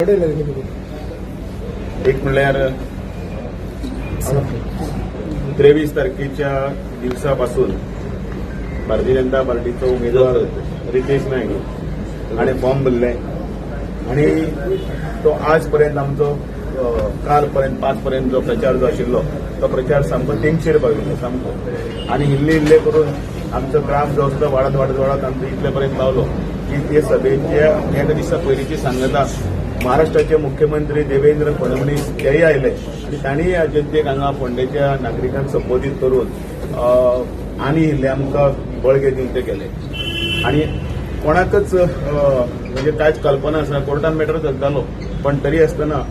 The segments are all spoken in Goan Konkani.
एक म्हणल्यार 23 तारखेच्या दिवसापासून भारतीय जनता पार्टीचो उमेदवार रितेश नायक हाणें फॉर्म भरले आनी तो आज पर्यंत आमचो काल पर्यंत 5 पर्यंत जो प्रचार जो आशिल्लो तो प्रचार सामको तेंगशेर पाविल्लो सामको आनी इल्ले इल्ले करून आमचो ग्राफ जो आसा तो वाडत वाडत वाडत आमचो इतले पर्यंत पावलो की ते सभेच्या एका दिसा पयलींची सांगता महाराष्ट्राचे मुख्यमंत्री देवेंद्र फडणवीस हेय आयले आनी तांणी ह्या जनतेक हांगा फोंडेच्या नागरिकांक संबोधीत करून आनी इल्लें आमकां बळगें दिवन ते गेले. आनी कोणाकच म्हणजे कांयच कल्पना आसना. कोर्टान मॅटर चलतालो, पण तरी आसतना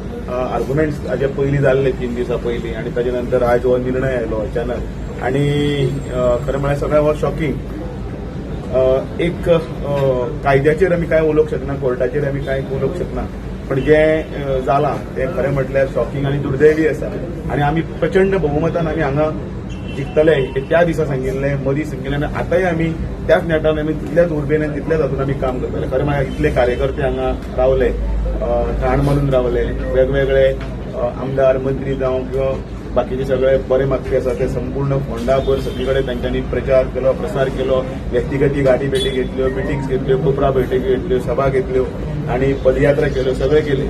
आर्ग्युमेंट्स हाजे पयलीं जाल्ले 3 दिसां पयलीं आनी ताजे नंतर आयज हो निर्णय आयलो अचानक. आनी खरें म्हळ्यार सगळें हो शॉकिंग. एक कायद्याचेर आमी कांय उलोवंक शकना, कोर्टाचेर आमी कांय उलोवंक शकना, पण जें जालां तें खरें म्हटल्यार शॉकिंग आनी दुर्दैवी आसा. आनी आमी प्रचंड बहुमतान आमी हांगा जिखतले हे त्या दिसा सांगिल्लें, मदीं सांगिल्लें आनी आतांय आमी त्याच नेटान, आमी तितल्याच उर्बेन आनी तितल्याच हातून आमी काम करतले. खरें म्हळ्यार इतले कार्यकर्ते हांगा रावले, ठाण मारून रावले, वेगवेगळे आमदार, मंत्री जावं किंवा बाकीचे सगळे बरे मागपी आसा ते संपूर्ण फोंडाभर सगळी कडेन तांच्यांनी प्रचार केलो, प्रसार केलो, व्यक्तिगती गाठी भेटी घेतल्यो, मिटिंग्स घेतल्यो, कोपरा बैठकी घेतल्यो, सभा घेतल्यो आनी पदयात्रा केल्यो, सगळे केले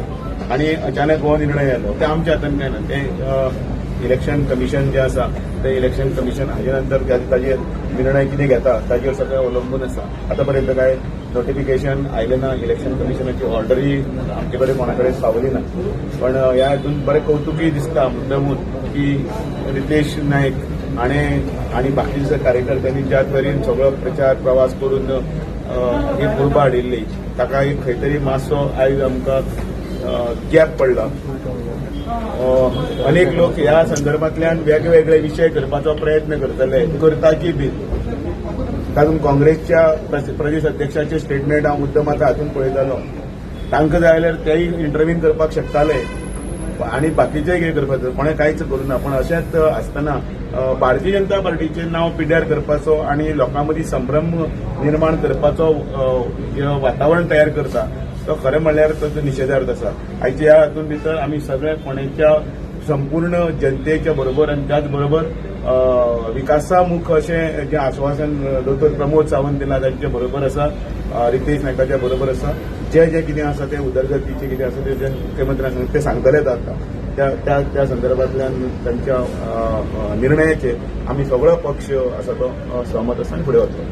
आनी अचानक हो निर्णय आयलो. ते आमच्या हातान काय ना, ते इलेक्शन कमिशन जे आसा ते इलेक्शन कमिशन हाजे नंतर ताजेर निर्णय कितें घेता ताजेर सगळें अवलंबून आसा. आतां पर्यंत काय नोटिफिकेशन आयलें ना, इलेक्शन कमिशनाची ऑर्डरूय आमचे कडेन कोणा कडेन पावली ना. पण ह्या हातून बरें कौतुकूय दिसता मुद्दमून की रितेश नायक हाणें आनी बाकीच्या कार्यकर्त्यांनी ज्या तरेन सगळो प्रचार प्रवास करून एक उर्बा हाडिल्ली, ताका एक खंय तरी मातसो आयज आमकां गॅप पडला. अनेक लोक ह्या संदर्भांतल्यान वेगवेगळे विशय करपाचो प्रयत्न करतले, करताची बी. तातूंत काँग्रेसच्या प्रदेश अध्यक्षाचे स्टेटमेंट हांव मुद्दम आतां हातूंत पळयतालो. तांकां जाय जाल्यार तेय इंटरव्हीन करपाक शकताले आनी बाकीचेय कितें करपाचें, कोणें कांयच करूं ना. पूण अशेंच आसतना भारतीय जनता पार्टीचें नांव पिड्ड्यार करपाचो आनी लोकां मदीं संभ्रम निर्माण करपाचो जें वातावरण तयार करता तो खरें म्हणल्यार तो निशेधार्थ आसा. आयच्या ह्या हातूंत भितर आमी सगळे फोंडेच्या संपूर्ण जनतेच्या बरोबर आनी त्याच बरोबर विकासामुख अशें जें आश्वासन दोतोर प्रमोद सावंत दिलां तांचे बरोबर आसा, रितेश नायकाच्या बरोबर आसा. जे जे कितें आसा ते उदरगतीचें कितें आसा ते जे मुख्यमंत्र्यान सांगलें ते सांगतलेच. आतां त्या त्या त्या संदर्भांतल्यान तांच्या निर्णयाचेर आमी सगळो पक्ष आसा तो सहमत आसा आनी फुडें वतलो.